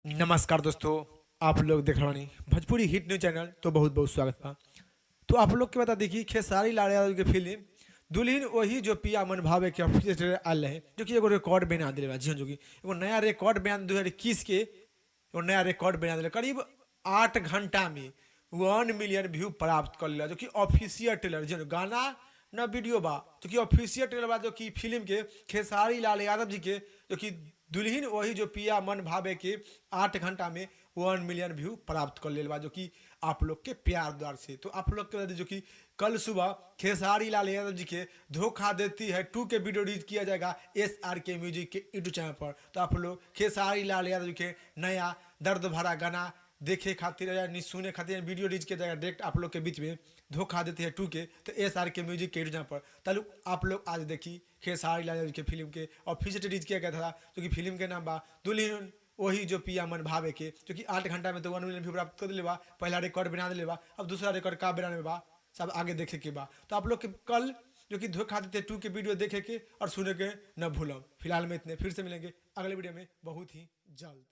नमस्कार दोस्तों, आप लोग देख रहे भोजपुरी हिट न्यूज चैनल। तो बहुत बहुत स्वागत बा। तो आप लोग के बता दी कि खेसारी लाल यादव के फिल्म दुल्हन वही जो पिया मन भावे के ऑफिशियल ट्रेलर आयल रहे, जो कि एगो रिकॉर्ड बना दिले बा। जी हाँ, जो कि एगो नया रिकॉर्ड बयान 2021 के एगो नया रिकॉर्ड बना दिले। करीब 8 घंटा में 1 मिलियन व्यू प्राप्त कर लिया, जो कि ऑफिशियल ट्रेलर। जी हाँ, गाना न वीडियो बा, जो कि ऑफिशियल ट्रेलर बा, जो कि फिल्म के खेसारी लाल यादव जी के जो कि दुल्हन वही जो पिया मन भावे के 8 घंटा में 1 मिलियन व्यू प्राप्त कर लेल बा, जो कि आप लोग के प्यार द्वार से। तो आप लोग के बता दी जो कि कल सुबह खेसारी लाल यादव जी के धोखा देती है 2 के वीडियो रिलीज किया जाएगा एस आर के म्यूजिक के यूट्यूब चैनल पर। तो आप लोग खेसारी लाल यादव जी के नया दर्द भरा गाना देखे खातिर या नहीं सुने खातिर वीडियो रिलीज किया जाएगा डायरेक्ट आप लोग के बीच में धोखा देती है 2 के, तो एस आर के म्यूजिक के यूट्यूब चैनल पर। तब आप लोग आज देखी खेसारी लाल यादव के फिल्म के ऑफिशियल रिलीज किया गया था, जो कि फिल्म के नाम बा दुल्हन वही जो पिया मन भावे के, जो कि 8 घंटा में तो 1 मिलियन व्यू प्राप्त कर दिले बा, पहला रिकॉर्ड बना दिले बा। अब दूसरा रिकॉर्ड का बनाने में बा, सब आगे देखे के बा। तो आप लोग के कल जो कि धोखा देते 2 के वीडियो देखे के और सुने के न भूलब। फिलहाल में इतने, फिर से मिलेंगे अगले वीडियो में बहुत ही जल्द।